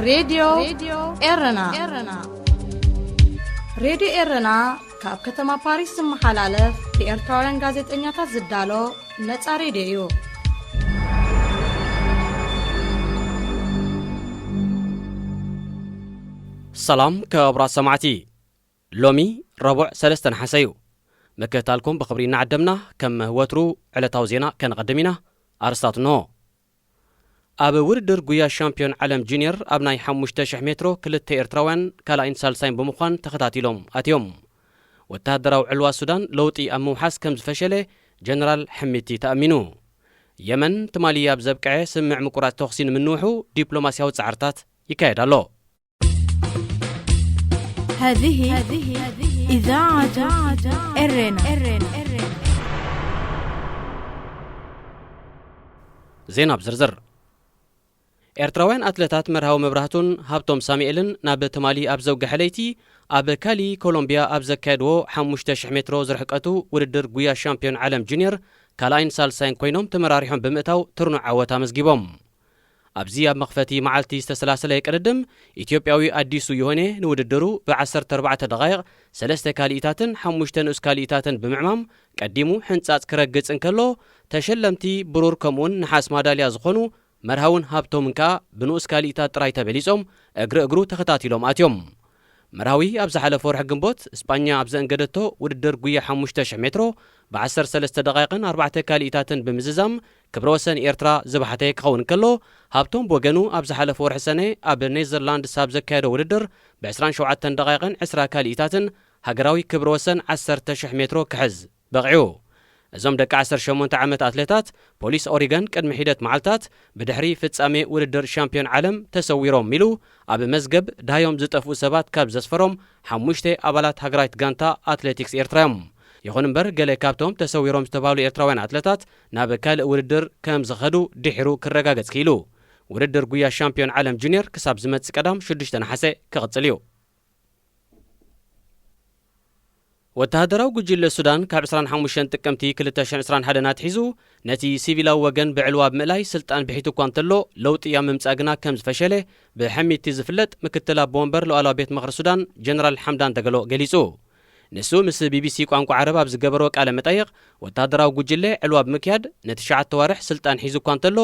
ሬድዮ ኤረና። ሬድዮ ኤረና ካብ ከተማ ፓሪስ ዝመሓላለፍ ብኤርትራውያን ጋዜጠኛታት ዝዳሎ ነጻ ሬድዮ እዩ። ሰላም ክቡራት ሰማዕቲ፣ ሎሚ ረቡዕ ሰለስተ ነሓሰ እዩ። ምክትታልኩም ብኽብሪ እናዓደምና፣ ከም ወትሩ ዕለታዊ ዜና ከነቐድም ኢና። ኣርስታት እንሆ። ኣብ ውድድር ጉያ ሻምፒዮን ዓለም ጁኒየር ኣብ ናይ ሓሙሽተ ሽሕ ሜትሮ ክልተ ኤርትራውያን ካልኣይን ሳልሳይን ብምዃን ተኸታቲሎም ኣትዮም። ወተሃደራዊ ዕልዋ ሱዳን ለውጢ ኣብ ምውሓስ ከም ዝፈሸለ ጀነራል ሕሚቲ ተኣሚኑ። የመን ትማሊ ኣብ ዘብቅዐ ስምምዕ ምቁራጽ ተኹሲ ንምንውሑ ዲፕሎማስያዊ ጻዕርታት ይካየድ ኣሎ። هذه إذاعة إرنا. ዜና ብዝርዝር። ኤርትራውያን ኣትለታት መርሃዊ መብራህቱን ሃብቶም ሳሙኤልን ናብ ትማሊ ኣብ ዘውግሐ ለይቲ ኣብ ካሊ ኮሎምቢያ ኣብ ዘካየድዎ ሓሙሽተ ሽሕ ሜትሮ ዝርሕቀቱ ውድድር ጉያ ሻምፒዮን ዓለም ጁኒየር ካልኣይን ሳልሳይን ኮይኖም ተመራሪሖም ብምእታው ትርኑዕ ዓወት ኣመዝጊቦም። ኣብዚ ኣብ መኽፈቲ መዓልቲ ዝተሰላሰለ ቅድድም፣ ኢትዮጵያዊ ኣዲሱ ዮሆኔ ንውድድሩ ብ ዓሰርተ ኣርባዕተ ደቓይቕ ሰለስተ ካሊኢታትን ሓሙሽተ ንኡስ ካሊኢታትን ብምዕማም ቀዲሙ ሕንጻጽ ክረግጽ እንከሎ፣ ተሸለምቲ ብሩር ከምኡውን ነሓስ ማዳልያ ዝኾኑ መርሃውን ሃብቶምን ከኣ ብንኡስ ካሊኢታት ጥራይ ተበሊጾም እግሪ እግሩ ተኸታቲሎም ኣትዮም። መርሃዊ ኣብ ዝሓለፈ ወርሒ ግንቦት እስጳኛ ኣብ ዘእንገደቶ ውድድር ጉያ ሓሙሽተ ሽሕ ሜትሮ ብ ዓሰርተ ሰለስተ ደቓይቕን ኣርባዕተ ካሊኢታትን ብምዝዛም ክብረ ወሰን ኤርትራ ዝበሓተ ክኸውን እንከሎ፣ ሃብቶም ብወገኑ ኣብ ዝሓለፈ ወርሒ ሰነ ኣብ ኔዘርላንድስ ኣብ ዘካየዶ ውድድር ብ ዕስራን ሸውዓተን ደቓይቕን ዕስራ ካሊኢታትን ሃገራዊ ክብረ ወሰን ዓሰርተ ሽሕ ሜትሮ ክሕዝ በቒዑ። እዞም ደቂ ዓሰርተ ሸሞንተ ዓመት ኣትሌታት ፖሊስ ኦሪገን ቅድሚ ሒደት መዓልታት ብድሕሪ ፍጻሜ ውድድር ሻምፒዮን ዓለም ተሰዊሮም ኢሉ ኣብ መዝገብ ደሃዮም ዝጠፍኡ ሰባት ካብ ዘስፈሮም ሓሙሽተ ኣባላት ሃገራዊት ጋንታ ኣትሌቲክስ ኤርትራ እዮም። ይኹን እምበር፣ ገለ ካብቶም ተሰዊሮም ዝተባህሉ ኤርትራውያን ኣትሌታት ናብ ካልእ ውድድር ከም ዝኸዱ ድሒሩ ክረጋገጽ ክኢሉ። ውድድር ጉያ ሻምፒዮን ዓለም ጁኒየር ክሳብ ዝመጽእ ቀዳም ሽዱሽተ ነሓሰ ክቕጽል እዩ። ወተሃደራዊ ጉጅለ ሱዳን ካብ ዕስራን ሓሙሽተን ጥቅምቲ ክልተ ሽሕን ዕስራን ሓደን ኣትሒዙ ነቲ ሲቪላዊ ወገን ብዕልዋ ብምእላይ ስልጣን ብሒቱ እኳ እንተሎ፣ ለውጢ ኣብ ምምጻእ ግና ከም ዝፈሸለ ብሕሚቲ ዝፍለጥ ምክትል ኣቦ ወንበር ሉዓላዊ ቤት ምኽሪ ሱዳን ጀነራል ሓምዳን ደገሎ ገሊጹ። ንሱ ምስ ቢቢሲ ቋንቋ ዓረብ ኣብ ዝገበሮ ቃለ መጠይቕ፣ ወተሃደራዊ ጉጅለ ዕልዋ ብምክያድ ንትሽዓተ ኣዋርሕ ስልጣን ሒዙ እኳ እንተሎ፣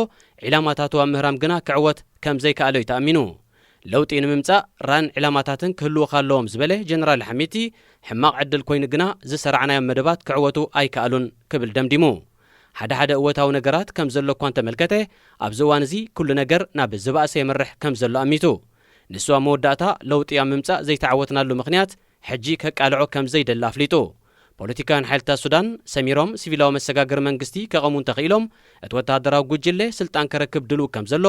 ዒላማታቱ ኣብ ምህራም ግና ክዕወት ከም ዘይከኣለ እዩ ተኣሚኑ። ለውጢ ንምምጻእ ራን ዕላማታትን ክህልዉኻ ኣለዎም ዝበለ ጀነራል ሓሚቲ፣ ሕማቕ ዕድል ኮይኑ ግና ዝሰራዕናዮም መደባት ክዕወቱ ኣይከኣሉን ክብል ደምዲሙ። ሓደ ሓደ እወታዊ ነገራት ከም ዘሎ እኳ እንተመልከተ፣ ኣብዚ እዋን እዚ ኩሉ ነገር ናብ ዝበኣሰ የምርሕ ከም ዘሎ ኣሚቱ። ንሱ ኣብ መወዳእታ ለውጢ ኣብ ምምጻእ ዘይተዓወትናሉ ምኽንያት ሕጂ ከቃልዖ ከም ዘይደሊ ኣፍሊጡ። ፖለቲካውያን ሓይልታት ሱዳን ሰሚሮም ሲቪላዊ መሰጋገሪ መንግስቲ ከቐሙ እንተኽኢሎም፣ እቲ ወተሃደራዊ ጉጅለ ስልጣን ከረክብ ድልው ከም ዘሎ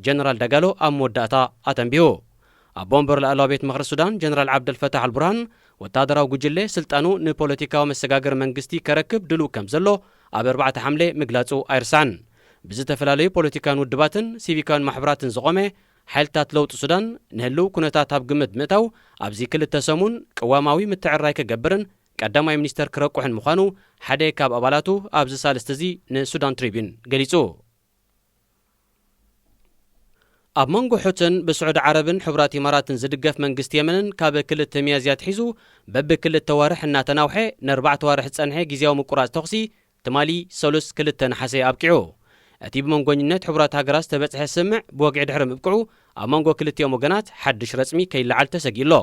ጀነራል ዳጋሎ ኣብ መወዳእታ ኣተንቢሁ። ኣቦ ወንበር ላዕለዋይ ቤት ምኽሪ ሱዳን ጀነራል ዓብደልፈታሕ ኣልቡርሃን፣ ወተሃደራዊ ጉጅለ ስልጣኑ ንፖለቲካዊ መሰጋገሪ መንግስቲ ከረክብ ድልው ከም ዘሎ ኣብ ኣርባዕተ ሓምለ ምግላጹ ኣይርሳዕን። ብዝተፈላለዩ ፖለቲካውያን ውድባትን ሲቪካውያን ማሕበራትን ዝቖመ ሓይልታት ለውጢ ሱዳን፣ ንህልው ኩነታት ኣብ ግምት ምእታው ኣብዚ ክልተ ሰሙን ቅዋማዊ ምትዕርራይ ክገብርን ቀዳማይ ሚኒስተር ክረቁሕን ምዃኑ ሓደ ካብ ኣባላቱ ኣብዚ ሳልስቲ እዚ ንሱዳን ትሪቢዩን ገሊጹ። ኣብ መንጎ ሑትን ብስዑዲ ዓረብን ሕቡራት ኢማራትን ዝድገፍ መንግስቲ የመንን ካብ ክልተ ሚያዝያ ኣትሒዙ በብክልተ ዋርሕ እናተናውሐ ንኣርባዕተ ዋርሕ ዝጸንሐ ግዝያዊ ምቁራጽ ተኹሲ ትማሊ ሰሉስ ክልተ ነሓሰ ኣብቂዑ። እቲ ብመንጎኝነት ሕቡራት ሃገራት ዝተበጽሐ ስምምዕ ብወግዒ ድሕሪ ምብቅዑ፣ ኣብ መንጎ ክልቲኦም ወገናት ሓድሽ ረጽሚ ከይለዓል ተሰጊኡ ኣሎ።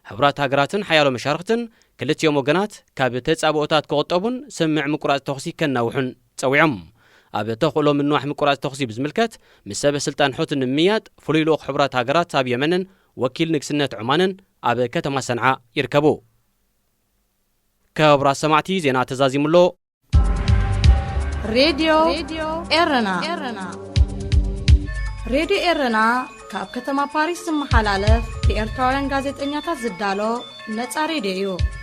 ሕቡራት ሃገራትን ሓያሎ መሻርኽትን ክልቲኦም ወገናት ካብ ተጻብኦታት ክቑጠቡን ስምምዕ ምቁራጽ ተኹሲ ከናውሑን ጸዊዖም። ኣብ ተኽእሎ ምንዋሕ ምቁራጽ ተኹሲ ብዝምልከት፣ ምስ ሰበ ስልጣን ሑቲ ንምምይያጥ ፍሉይ ልኡኽ ሕቡራት ሃገራት ኣብ የመንን ወኪል ንግስነት ዑማንን ኣብ ከተማ ሰንዓ ይርከቡ። ክቡራት ሰማዕቲ፣ ዜና ተዛዚሙ ኣሎ። ሬድዮ ኤረና። ሬድዮ ኤረና ካብ ከተማ ፓሪስ ዝመሓላለፍ ብኤርትራውያን ጋዜጠኛታት ዝዳሎ ነጻ ሬድዮ እዩ።